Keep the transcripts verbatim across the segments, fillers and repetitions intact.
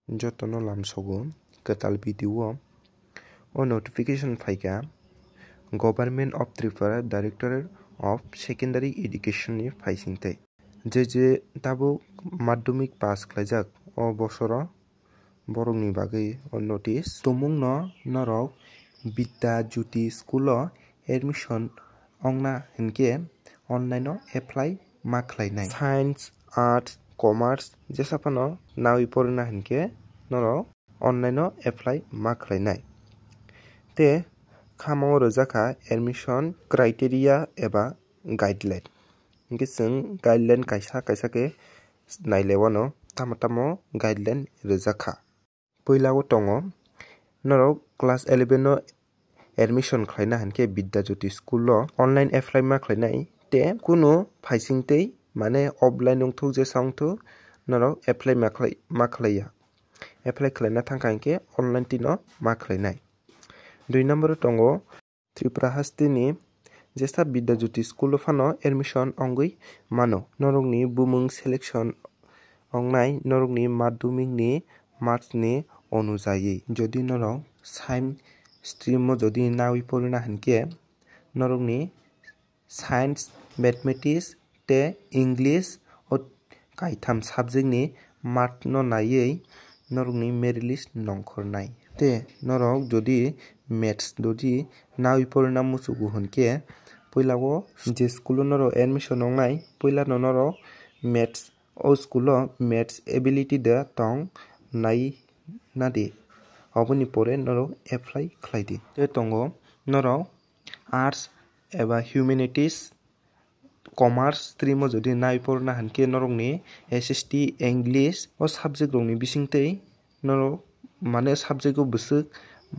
Jotono lamsogo kwtal video o notification phaikha Government of Tripura Directorate of Secondary Education ni phaisingtwi. Je je tabuk madhyamik pass khlaijak o bosoro borokni bagwi o notice. Tumungno norok Vidya Jyoti school o admission ongna hinkhe online o apply ma khlainai. Science, Arts, Commerce jesa phano nawi porina hinkhe norok online o apply ma khlainai. Te khama o rwjakha admission criteria eba guideline. Hinkhe chwng guideline kaisa kaisa khe nailewano tamo tamo guideline rwjakha. Puila o tongo norok class eleven o admission khlaina hinkhe Vidya Jyoti school o online apply ma khlainai te kunu phaisingtwi mane offline wngthuk jesa wngthuk norok apply ma khlai-, ma khlaiya. Apply khlaina thangkha hinkhe online twi no ma khlainai. Dui number o tongo Tripura hasteni jesa Vidya Jyoti school o phano admission ongwi mano. Norokni bumung selection ongnai norokni madhyamik ni marks ni onujai. Jodi norok science stream o jodi nawi porina hinkhe norokni science, mathematics tei English o kaitham subject ni mark no naiwi norokni merit list nongkhornai. Te norok jodi maths jodi nawi porina muchugo hinkhe puila o je school o norok admission wngnai puila no norok maths o school o maths ability da tong nai nadi. Oboni pore norok apply khlai di. Te tongo norok arts eba humanities, commerce stream o jodi nai porna hinkhe norokni S S T, English o subject rokni bisingtwi norok mane subject o bwswk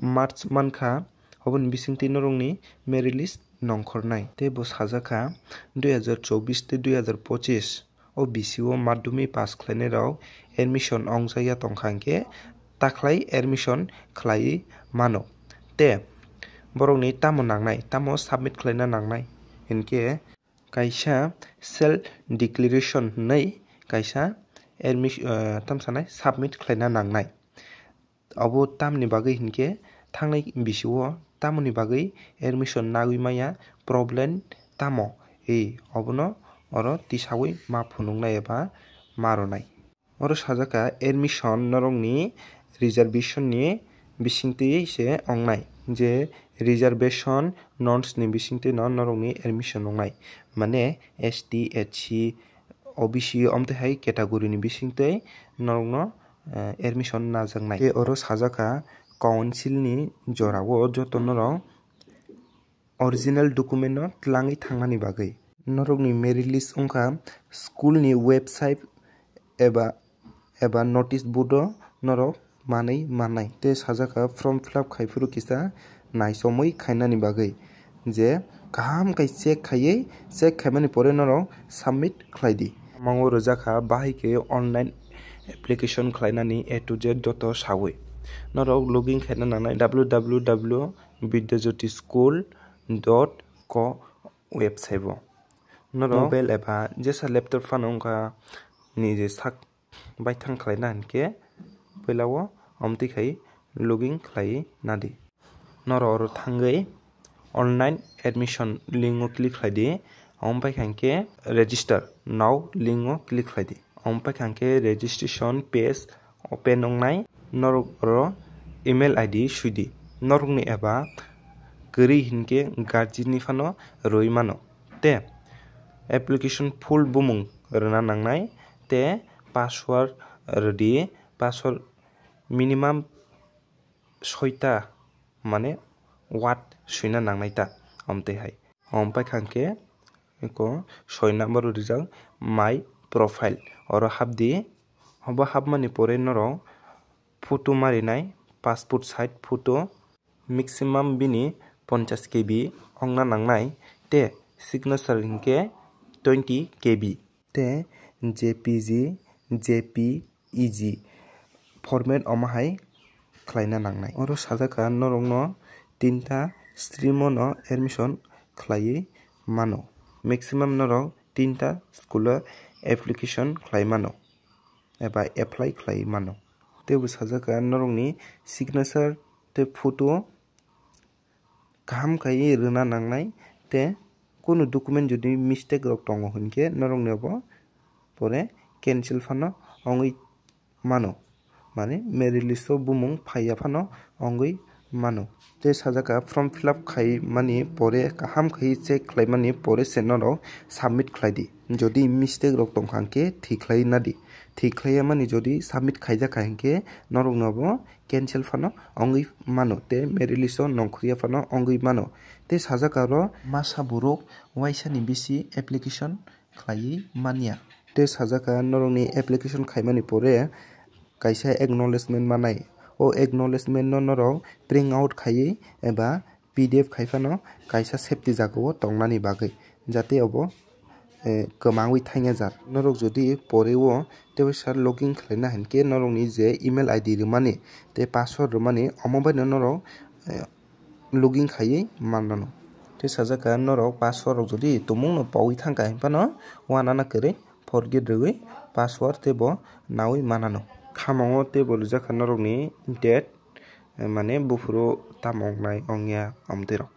marks mankha, oboni bisingtwi norokni merit list nongkhornai. Tei bo sajakha dui hazar chobbish tei dui hazar pochish o bisi o madhyamik pass khlainai rok admission ongjakya tongkha hinkhe takhlai admission khlaiwi mano. Te borokni tamo nangnai, tamo submit khlaina nangnai hinkhe kaisa self declaration hinwi kaisa admis-, eh, tamo sanai submit khlaina nangnai. Obo tamni bagwi hinkhe thangnai bisi o tamoni bagwi admission nagwi maya problem tamo? Ei, obono oro tisawi ma phunuknai eba ma rwnai. Oro sajak kha admission norokni reservation ni bisingtwi se wngnai. Je reservation norms ni bisingtwi no norokni admission wngnai. Mane S T, S C, O B C omtwi hai category ni bisingtwi norokno, eh, admission najaknai. Tei oro sajak kha council ni jorao joto norok original document no twlangwi thangnani bagwi. Norokni merit list wngkha school ni website eba, eba notice board o norok manwi mannai. Tei sajak kha form fill up khai phuru kisa naisomwi khainani bagwi je kaham khe check khaiwi, check khaimani pore norok submit khlai di. Mango rwjak kha bahai khe online application khlainani A to Z joto sawi. Norok login khaina nangnai W W W Vidyajyoti school dot co website o. Norok mobile eba jesa laptop phano wngkha nije sak baithang khlaina hinkhe puila o omtwi khai login khlai nadi. Norok oro thangwi online admission link o click khlai di. Omo paikha hinkhe register now link o click khlai di. Omo paikha hinkhe registration page open wngnai. Norok oro email I D sui di. Norokni eba kwrwi hinkhe guardian ni phano rwi mano. Te application full bumung rwna nangnai. Te password rwdi. Password minimum soita mane word swina nangnai ta, omtwi hai. Om paikha hinkhe eko soi number o rijak my profile. Oro hapdi. Obo hapmani pore norok photo marinai, passport size photo, maximum bini ponchash K B ongna nangnai, te signature hinkhe twenty K B. Te J P G, J P E G format omo hai khlaina nangnai. Oro sajak kha norokno tinta stream o no admission khlaiwi mano. Maximum norok tinta school o application khlai mano eba apply khlai mano. Tei bo sajak kha norokni signature tei photo kaham khai rwna nangnai, tei kunu document jodi mistake rok tongo hinkhe norokni obo pore cancel phano wngwi mano, mane merit list o bumung phaiya phano wngwi mano. Tei sajak kha form fill up khaimani pore kaham khai check khlaimani pore se norok submit khlai di. Jodi mistake rok tongkha hinkhe thik khlai nadi, thik khlaiya mani jodi submit khaijak kha hinkhe norokno obo cancel phano wngwi mano tei merit list o nongkhorya phano wngwi mano. Tei sajak aro masa borok waisa ni bisi application khlaiwi manya. Tei sajak kha norokni application khaimani pore kaisa acknowledgement manai. O acknowledgement no norok print out khaiwi eba P D F khai phano kaisa safety jagao tongnani bagwi, jate obo, eh, kwmangwi thangya jar. Norok jodi pore o tei sir login khlaina hinkhe norokni je email I D rwmani tei password rwmani omo baino norok, eh, login khaiwi mannano. Tei sajak kha norok password rok jodi tumungno paui thangkha hinphano uanana kwrwi forget rwui password tei bo naui manano. Khamango tei bo rijak kha norokni date, eh, mane buphuru tamo wngnai wngya amtwi rok.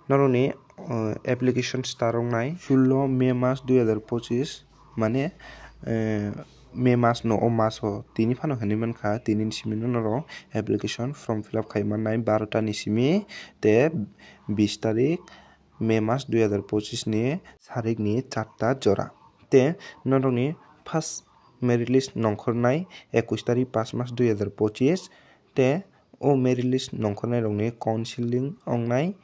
Norokni, eh, application start wngnai sullo May mas dui hazar pochis, mane, eh, May mas no o mas o tini phano hinwi mankha, tini ni simi no norok application form fill up khai mannai barota ni simi tei bis tarik May mas dui hazar pochis ni sarik ni charta jora. Tei norokni first merit list nongkhornai ekush tarik pas mas dui hazar pochis, tei o merit list nongkhornai rokni counseling wngnai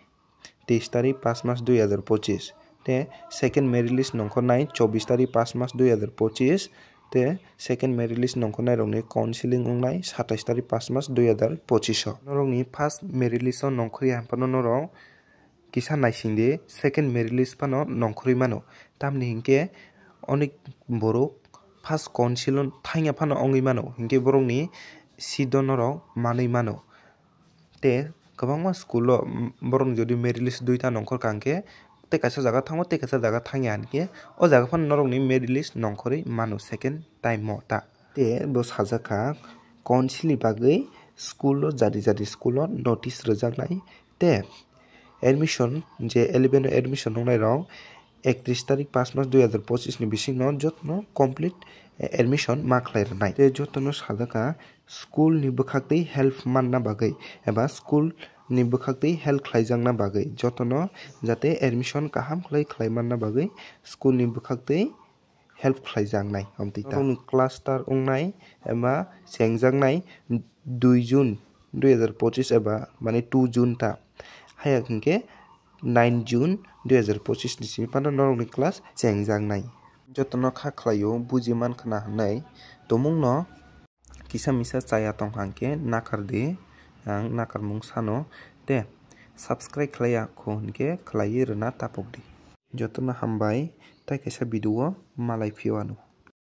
teis tarik pas mas dui hazar pochis, tei second merit list nongkhornai chobbish tarik pas mas dui hazar pochis, tei second merit list nongkhornai rokni counseling wngnai satais tarik pas mas dui hazar pochis o. Norokni first merit list o nongkhorya hinphano norok kisa naising di, second merit list phano nongkhorwi mano. Tamni hinkhe onek borok first council o thangya phano wngwi mano, hinkhe borokni seat o norok manwi mano. Tei kwbangma school o, mm, borokni jodi merit list duita nongkhor kha hinkhe tei kaisa jaga thango tei kaisa jaga thangya hinkhe o jaga phano norokni merit list nongkhorwi mano second time o ta. Tei bo sajak kha council ni bagwi school o, jati jati school o notice rwjaknai tei admission je eleven o admission wngnai rok ekatris tarik pas mas dui hazar pochis ni bisingno jotono complete, eh, admission ma khlai rwnai. Tei jotono sajak kha school ni bwkhaktwi help manna bagwi eba school ni bwkhaktwi help khlaijakna bagwi jotono jate admission kaham khlai khlai manna bagwi school ni bwkhaktwi help khlaijaknai, amtwi ta. Norokni cluster wngnai eba chengjaknai dui June dui hazar pochis eba mane two June ta. Haya hinkhe nine June dui hazar pochis ni simi phano norokni class chengjaknai. Jotono kha khlaio buji mankha na hinwi tumungno kisa misa chaya tongkha hinkhe nakar di, ang nakarmung sano tei subscribe khlaiya kho hinkhe khlaiwi rwna tapok di. Jotono hambai, tei kaisa video o malai phio ano.